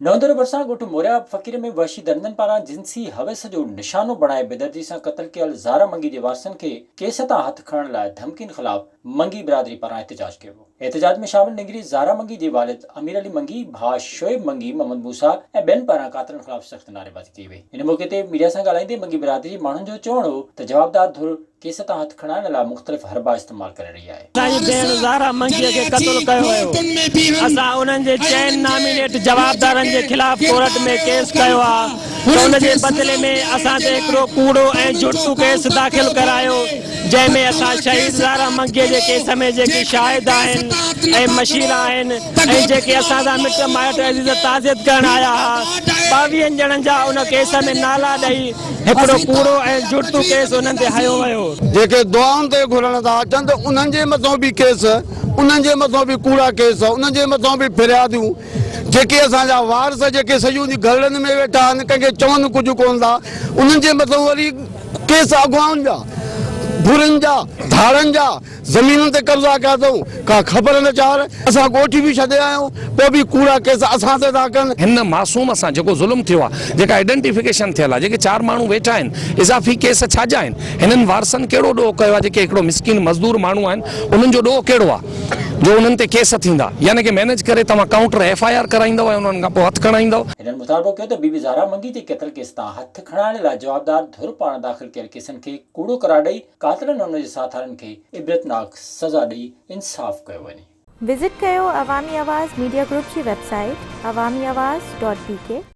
نئون ڀرسان ڳوٺ موريا فقير ۾ وحشي درندن پاران جنسي حوس جو نشانو بڻائي بيدردي سان قتل ڪيل زارا منگي جي وارثن کي ڪيس تان هٿ کڻڻ لاء ڌمڪين خلاف منگي برادري پاران احتجاج ڪيو ويو. احتجاج ۾ شامل نينگري زارا منگي جي والد امير علي منگي، ڀاء شعيب منگي، محمد موسيٰ ۽ ٻين پاران قاتلن خلاف سخت نعريبازي ڪئي وئي. ان موقعي تي ميڊيا سان ڳالهائيندي منگي برادري جي ماڻهن جو چوڻ هو ته جوابدار ڌر ڪيس تان هٿ کڻائڻ لاء مختلف حربا استعمال ڪري رهي آهي. اسان جي ڀيڻ زهرا منگيء کي قتل ڪيو ويو. اسان انهن جي چئن نامينيٽ جوابدارن جي خلاف ڪورٽ ۾ ڪيس ڪيو آ ته ان جي بدلي ۾ اسان تي هڪڙو ڪوڙو ۽ جڙتو ڪيس داخل ڪرايو جنهن ۾ اسان شهيد زهرا منگيء جي ڪيس ۾ جيڪي شاهد آهن ۽ مشير آهن ۽ جيڪي اسان سان مٽ مائٽ عزيز تعزيت ڪرڻ آيا ها ٻاويهن ڄڻن جا ان ڪيس ۾ نالا ڏئي هڪڙو ڪوڙو ۽ جڙتو ڪيس انهن تي هنيو ويو. جيڪي دعائن تي گهرڻ ٿا اچن ته انهن جي مٿان به ڪيس، انهن جي مٿان به ڪوڙا ڪيس، انهن جي مٿان به فرياديون، جيڪي اسان جا وارث جيڪي سڄو ڏينهن گهرڙن ۾ ويٺا آهن ڪنهن کي چون ڪجهه ڪونه ٿا انهن جي مٿان وري ڪيس اغوائن جا، ڦرن جا، ڌاڙن جا. زمينن تي قبضا ڪيا اٿئون، ڪا خبر نه چار، اسان ڳوٺ به ڇڏي آيا آهيون، پوء به ڪوڙا ڪيس اسان تي ٿا ڪن. هن معصوم سان جيڪو ظلم ٿيو آهي، جيڪا آئيڊنٽيفڪيشن ٿيل آهي، جيڪي چار ماڻهو ويٺا آهن، اضافي ڪيس ڇا جا آهن؟ هنن وارثن ڪهڙو ڏوهه ڪيو آهي، جيڪي هڪڙو مسڪين مزدور ماڻهو آهن، انهن جو ڏوهه ڪهڙو آهي جو انهن تي ڪيس ٿيندا؟ يعني ڪي مينيج ڪري توهان ڪائونٽر ايف I R ڪرائيندؤ ۽ انهن کان پوء هٿ کڻائيندؤ. هنن مطالبو ڪيو ته بي بي زهرا منگي جي قتل ڪيس تان هٿ کڻائڻ لاء جوابدار ڌر پاران داخل ڪيل ڪيسن کي ڪوڙو قرار ڏئي قاتلن ۽ ان جي ساٿارين کي عبرتناڪ سزا ڏئي انصاف ڪيو وڃي. وزٽ ڪيو عوامي آواز ميڊيا گروپ جي website Awami Awaz dot B K.